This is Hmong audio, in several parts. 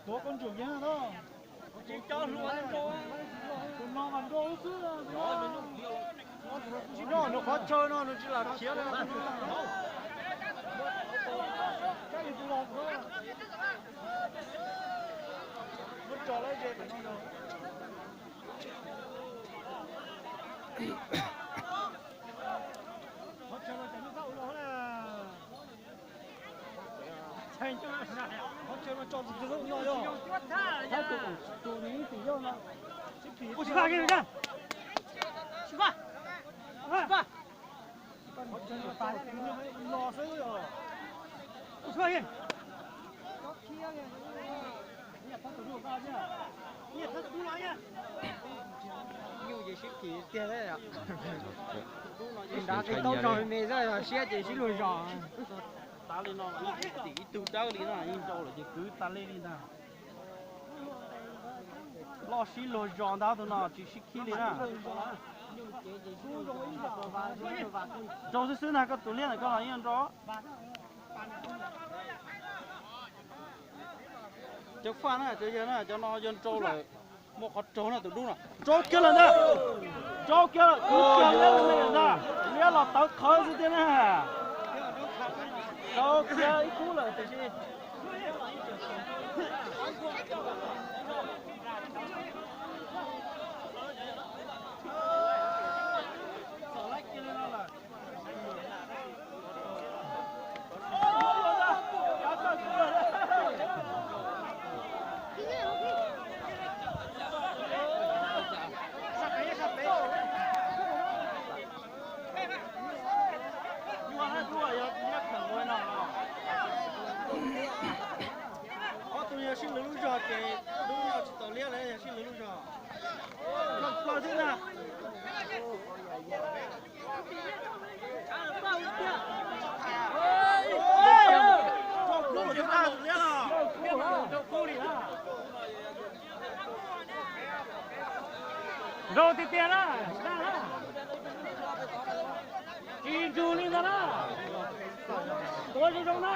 Tuav koj ntsuam yeeb no. Tsis cov hluas no, tus no mas nrau xwb. Tsis noj nws qhov chaw no nws tsis lam khiav li. Muab tso lawm ze no. Qhov chaw no ces lub qab ua no na. Qhov chaw no tso tus twg lub no yog. Tus nws ib txwm yog no. Qhov chaw no tso tus nws ib no xwb os. Nyuj ces sib phim tiag. Nrad qis taub zog me zoj, siab ces sib luag zos. Tag li no, tim ib tug dawb li no yeej nrau lawm ces kwv tag li li ntag. Loj sib luag zos ntag, tus no tsis sib khib li na. Nrau xwb xwb ntag, koj tus liab ntawm koj los yeej nrau. Cov faj na, cov yawg na, cov no yog nrau lawm. Muaj qhov raug na, tus dub no nrau kiag lawm ntag. Nrau kiag lawm, tus kiag liab me ntag, liab los tawv qhawv xwb thiab na. Nrau kiag ib khub lawm tiam sis Ob tug yog sib lwv lub zog ces dub no tsis tau liab lawm, yog sib lwv lub zog. Noj plaws thiab na. Nrau tiag tiag na, tsis ntsug li ntag na. Tuav zoo zoo na.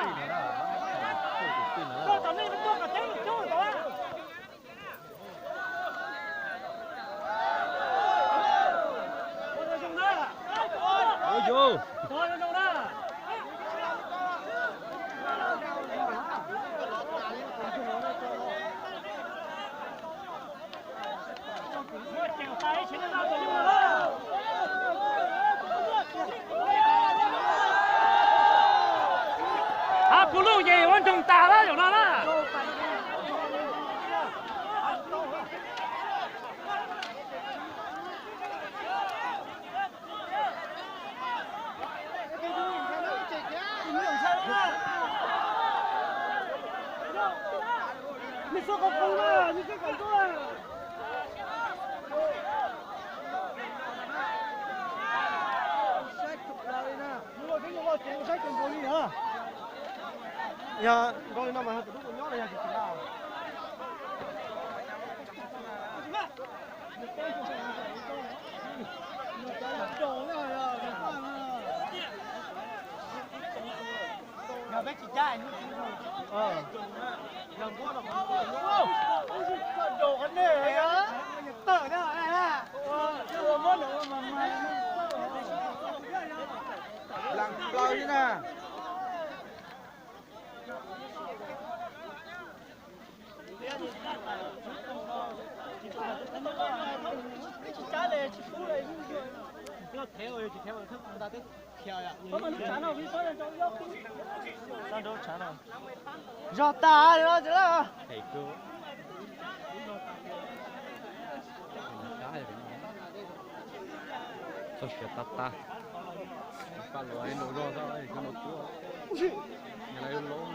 Koj tom nej tuaj kom teb cub tau. Hab puv luj ces ua nroog tas lawm zaum no na. Yog nrau li no mas tus dub puas nyob los yog tsis tsis laj. Yog peb tsis cab, yog muab los, koj nrau qhov nej tawm na. Ua muab nws ua mas mas. Lees plaws li na. Zog tas li no. Txog siav tas tas. Paj los nraum zog xwb, koj no tuaj. Lawv lov.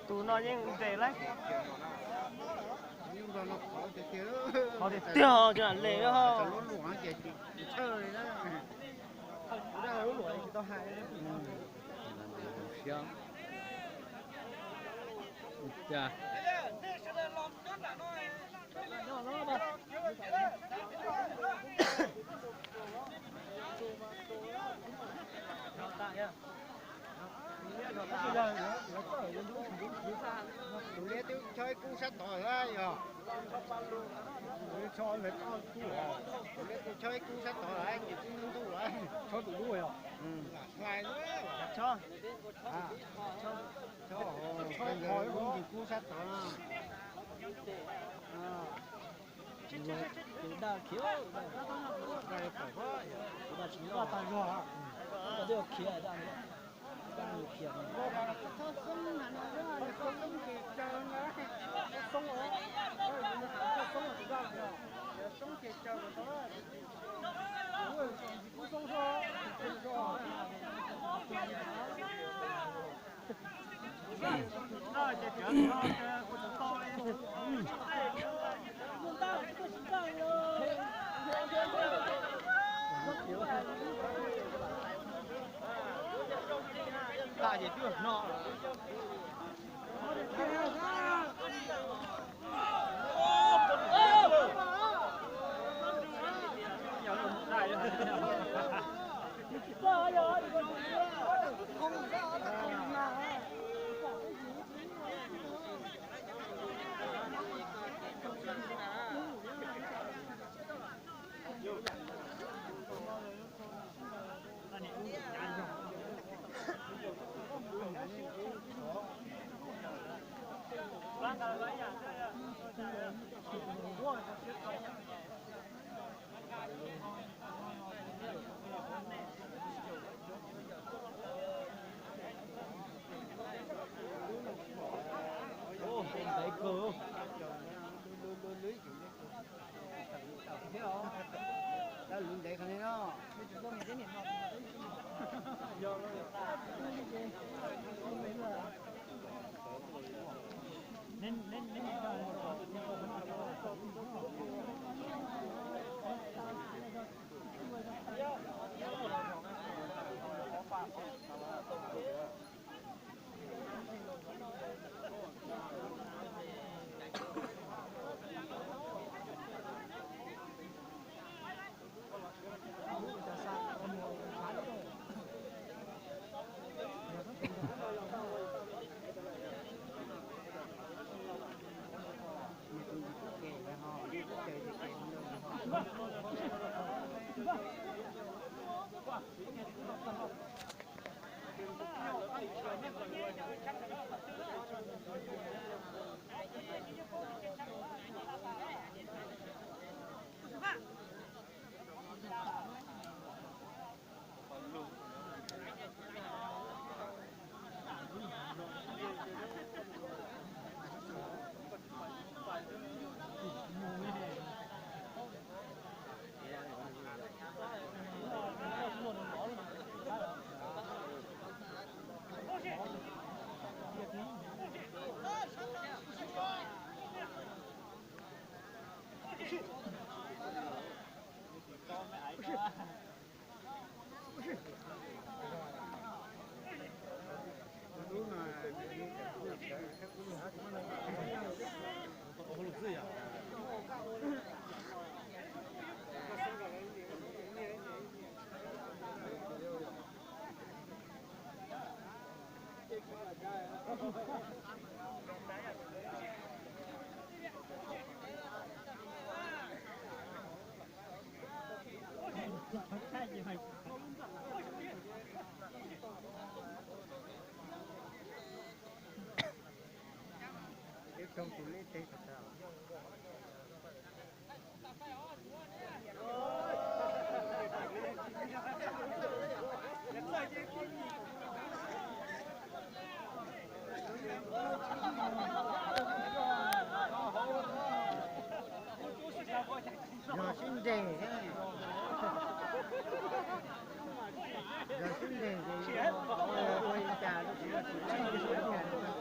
Tus no yeej ntes lawm. Qhov tiag tiag ces lam le. Tus liab twb chob ib kub sab tod yog. Tus liab twb chob ib kub sab tod lawm, nws twb hnub ntuj lawm. Chob tus dub yog. Chob, chob ib kub sab tod. Tus daj khiav, tus daj tsis loj, tus daj tsis loj, tus daj khiav, tus daj khiav. Yog sib nres, yog sib nres ces ua li cas los tsis ua li cas.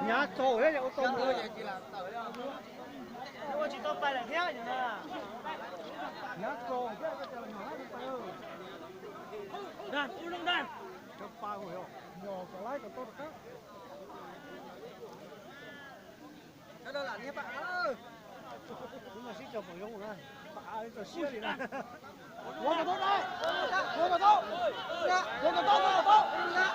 Nyav txaus thiab, ua tau mus. Nyav txaus thiab, koj cov nyom hab pa. Cov pa nyom kom laib kom tau rov qab. Sawv daws lam niag pa av. Wb mas sib tso pom zoo na, pa av tso siab li na. Tuav kom tau dai, tuav kom tau, tuav kom tau, tuav kom tau.